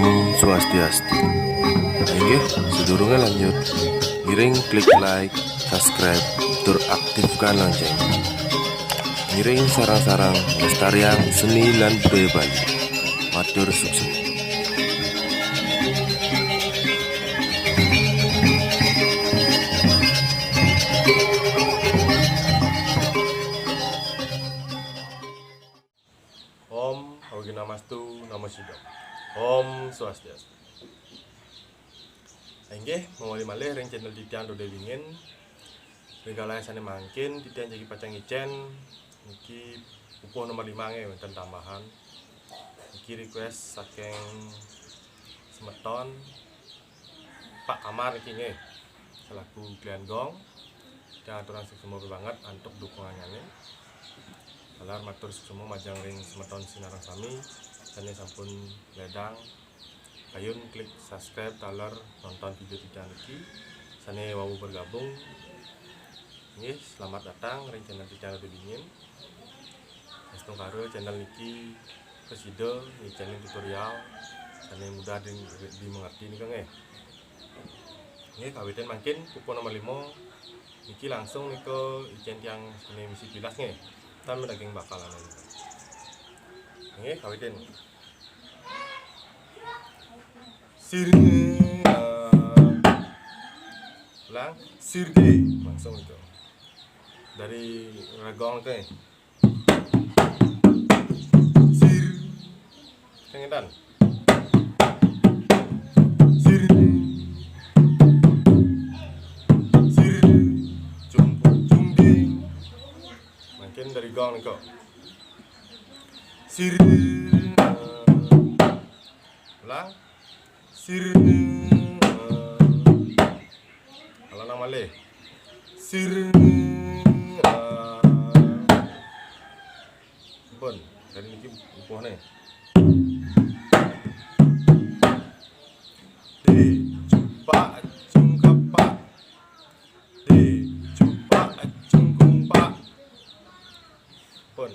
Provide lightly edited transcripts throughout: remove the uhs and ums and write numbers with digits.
Om Swastiastu. Inggih, sedurunge lanjut, ngiring klik like, subscribe, tur aktifkan lonceng. Ngiring sarang-sarang lestarian seni lan budaya Bali. Matur sukses. Om Namastu Namo Sidom. Om Swastiastu. Inggih, mawali malih ring channel Titiang Dode Wingin. Ringgalai sane mangkin Titiang jagi pacang icen niki pupuh nomor 5 nggih wonten tambahan. Niki request saking semeton Pak Kamar niki nggih. Selaku klien gong. Dan aturan semua banget untuk dukungannya. Talar matur semua majang ring semeton sinarang sami sane sampun ledang kayun klik subscribe talar nonton video tidak niki sane wau bergabung nggih, selamat datang ring channel Titiang Dode Wingin. Estung karo channel niki preside ni channel tutorial sane mudah dimengerti nika nggih. Nggih kawitan mangkin pupuh nomor 5 niki langsung nika icen tiang sane misi bilas nggih. Tan daging bakalan ini. Nggih kawitin. Sirge. Ulang sirge langsung itu. Dari regong teh. Sir. Kengetan. Sir. Sir. Jumpu jumbi. Mungkin dari gong nih kok. Sir. Ulang. Sir. Kalau nama le. Sir. Pun dari niki upuh nih. D cupak cung kepak. D cupak cung kumpak. Pun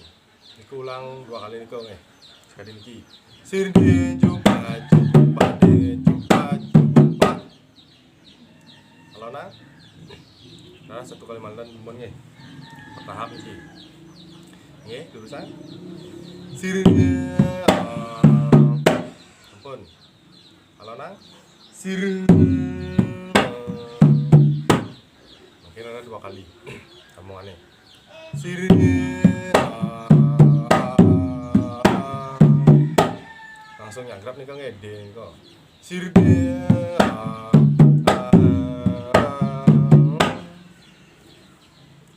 niku ulang dua kali niku nggih. Sekali niki. Sir D cupak cung kumpak D cupak cung kumpak. Kalau nah, nah satu kali malan pun nggih. Pertahap niki. Nggih, lurusan. Sir. Ampun. Kalau nang sir. Mungkin ada dua kali sambungannya. Sir. Langsung nyagrap nih kok nggih D kok. Sir.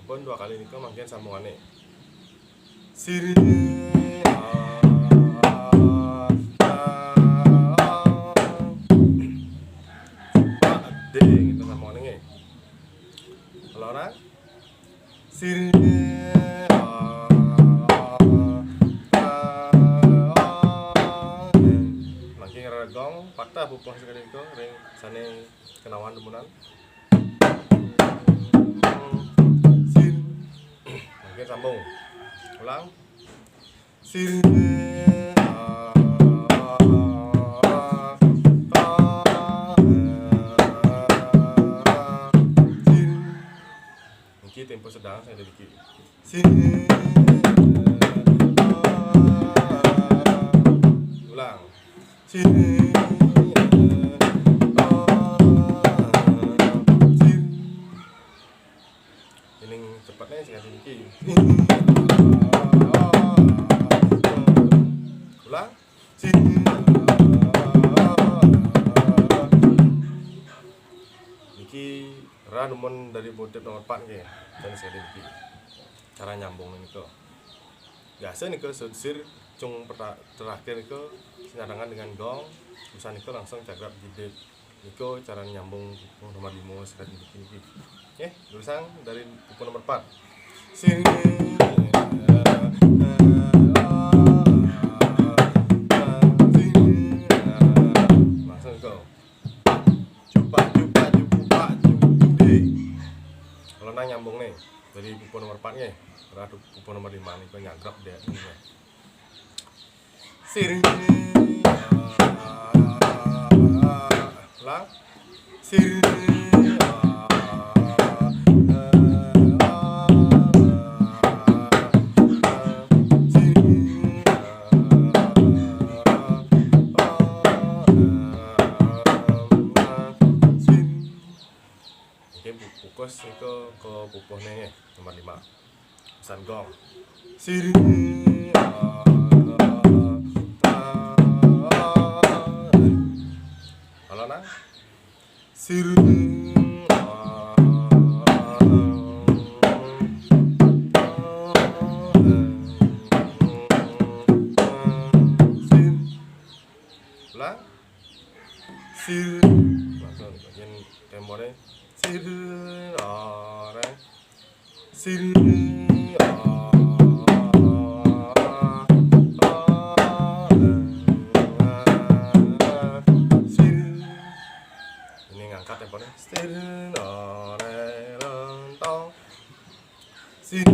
Ampun dua kali nih kok mungkin sambungannya. Sir. D gitu sambungannya nggih. Kalau orang sir. Makin regong patah pupuh sekali itu ring sane kenawan demunan. Sir. Makin sambung. Ulang. Sir. Niki tempo sedang saya niki. Sir. Ulang. Sir. Sir. Ini cepatnya sekali niki. Ulang. Sir. Niki ranumun dari motif nomor 4 nggih. Dan sekali niki. Cara nyambung niku. Biasa niku sir cung terakhir niku sinarangan dengan gong, urusan niku langsung cagrap jidet. Niku cara nyambung nomor 5 sekali niki niki. Nggih, urusan dari buku nomor 4. Sir. Langsung go. Cupak cupak cupak cupak. Kalau nang nyambung nih dari buku nomor 4 nih, terhadap buku nomor 5 nih, kau nyagrap deh. Sir. Ulang. Sir fokus ke pupuhnya nomor 5 pesan gong. Sir halo nang sir ulang sir langsung bagian tempornya sir sir sir ini ngangkat tempornya sir sir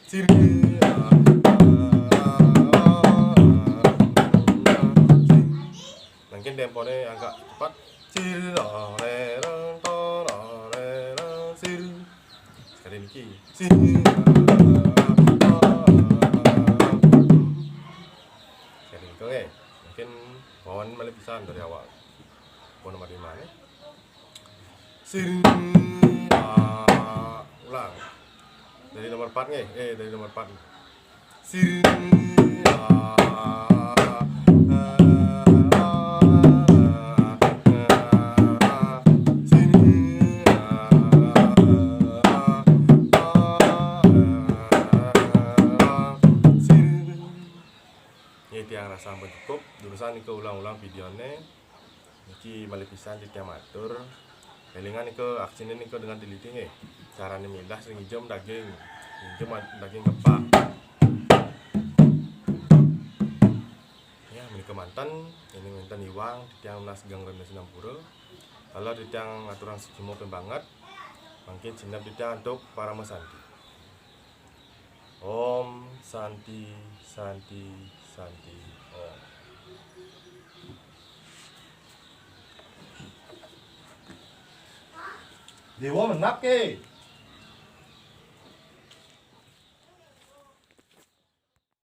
sir. Mungkin tempornya agak cepat. Sekali lagi. Sekali lagi, oke. Mungkin bawaan malah pisan dari awal. Mau nomor 5 nih. Ulang. Dari nomor 4 nih. Dari nomor 4. Ini tiang rasa ampun cukup, jurusan ke ulang-ulang videonya. Niki malih pisan di tiang matur. Elingan nike aksine nike dengan teliti nggih. Carane milah sing ijem daging, ijem daging kepak. Ya, menika manten, ini wonten iwang di tiang nas gang Rena Sinampura. Kalau di tiang aturan sejimo banget, mangkin jinap di tiang untuk para mesanti. Om Santi Santi Santi Om. Dewa menap ke?